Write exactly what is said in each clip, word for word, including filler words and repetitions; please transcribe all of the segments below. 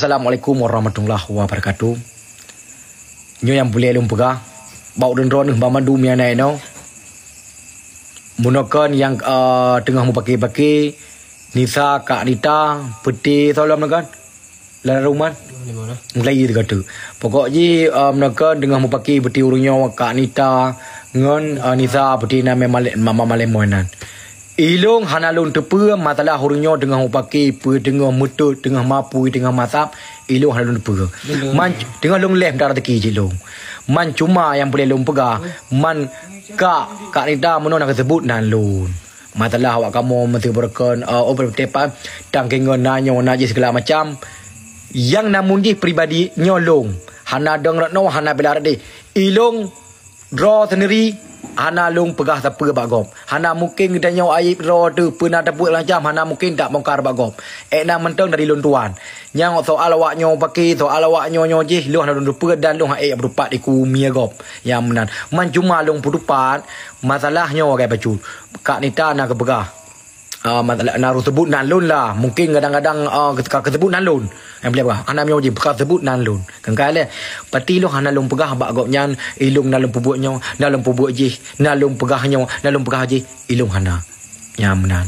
Assalamualaikum warahmatullahi wabarakatuh. Nyoe nyang peureulée lôn peugah bak ureuëng droeneuh banmandum nyang na inoe. Meunokon nyang, eh, teungoh mupake-pake, Nisa, Kak Nita, peuti soe lom nyoe kan? Lara ruman? Meulayi teuka tu. Pokok jih, eh, meunokon teungoh mupake peuti ureuëng nyoe, Kak Nita ngon, eh, Nisa, peuti na mé malé-, ma-, ma-, malée moe nan. Ilôn hana lôn teupeue masalah ureuëng nyoe teungoh mupake, peue teungoh meutot, teungoh mapui, teungoh masab, ilôn hana lôn teupeue. Man, teungoh lôn leh mita raseuki cit lôn. Man cuma nyang peureulée lôn peugah, man Kak, Kak Nita meunoe na geuseubut nan lôn. Masalah awak kamoe meuteubeureukon, eh, oh, beuteupat, tangkengon na nyoe, na jih, segala macam. Nyang namun jih pribadi nyoe lôn. Hana dong rot noe, hana bela rot deh. Ilôn droe sendiri hana lôn peugah sapeue bak gob. Hana mungken geutanyoe aib droe teuh, peue na tabuet macam, hana mungken tabongkar bak gob. Ék na mantong dari lôn tuan. Nyang soal awak nyoe pake, soal awak nyoe nyoe jih, lôn hana lôn teupeue dan lôn hana ék beuteupat iku mie gob. Nyang meunan. Man cuma lôn peuteupat, masalah nyoe wagai bacut. Kak Nita na geupeugah. Ah, masalah na rot seubut nan lôn lah. Mungken kadang-kadang, ah, ka, ka seubut nan lôn. Nyang boleh peugah, hana miyueb jih, ka seubut nan lôn. Kengkai lé, pati lôn hana lôn peugah bak gobnyan, ilôn na lôn peubuet nyoe, na lôn peubuet jih, na lôn peugah nyoe, na lôn peugah jih, ilôn hana. Nyang meunan.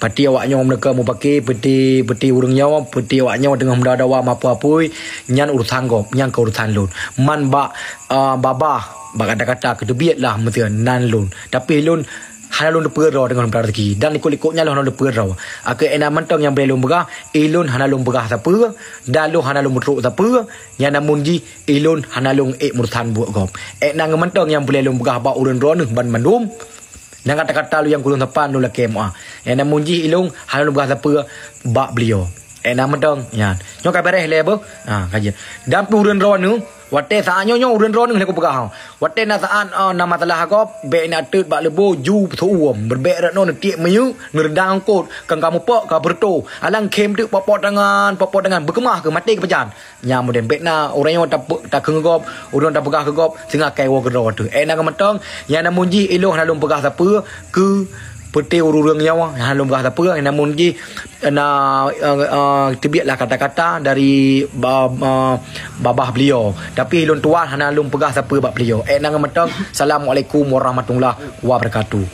Pati awak nyoe meuneuka mupake, peuti, peuti ureuëng nyoe, peuti awak nyoe teungoh meudawa-dawa mapui-apui, nyan urusan gob, nyan keu urusan lôn. Man bak, ah, babah, bak kata-kata keuteubiet lah meuteun nan lôn. Tapi lôn hana lôn teupeue droe teungoh mita raseuki. Dan likot-likot nyan lôn hana lôn teupeue droe. Akhé ék na mantong nyang boleh lôn peugah, ilôn hana lôn peugah sapeue, dan lôn hana lôn meutrok sapeue, nyang namun jih ilôn hana lôn ék meurusan buet gob. Ék na ngon mantong nyang boleh lôn peugah bak ureuëng droeneuh banmandum. Nyang kata-kata lôn nyang kulôn sapan lôn lakée meuah. Nyang namun jih ilôn hana lôn peugah sapeue bak beliau. Ék na mantong nyan. Nyoe ka beres lé beuh. Ha, ka jeuet. Dan pih ureuëng droeneuh, watée saát nyoe, nyoe ureuëng droeneuh lé kupeugah. Watée na saát, ah, na masalah gob, bék na teut bak leubo ju peusuuem. Beubék rot noe neutiek miyueb, neureudang eungkot, kan ka mupok, ka beureutoh. Alang khém teuk pok-pok tangan, pok-pok tangan, beukeumah keu maté keu pajan. Nyang mudeng bék na ureuëng nyoe tape-, takheun gob, ureuëng nyoe tapeugah keu gob, singoh kai woe keudroe teuh. Ék na ngon mantong, nyang namun jih ilôn hana lôn peugah sapeue keu peuti ureuëng nyoe, hana lôn peugah sapeue, namun jih na, eh, eh, teubiet lah kata-kata dari ba-, eh, babah beliau. Tapi lôn tuan hana lôn peugah sapeue bak beliau. Ék na ngon mantong, Assalamualaikum warahmatullahi wabarakatuh.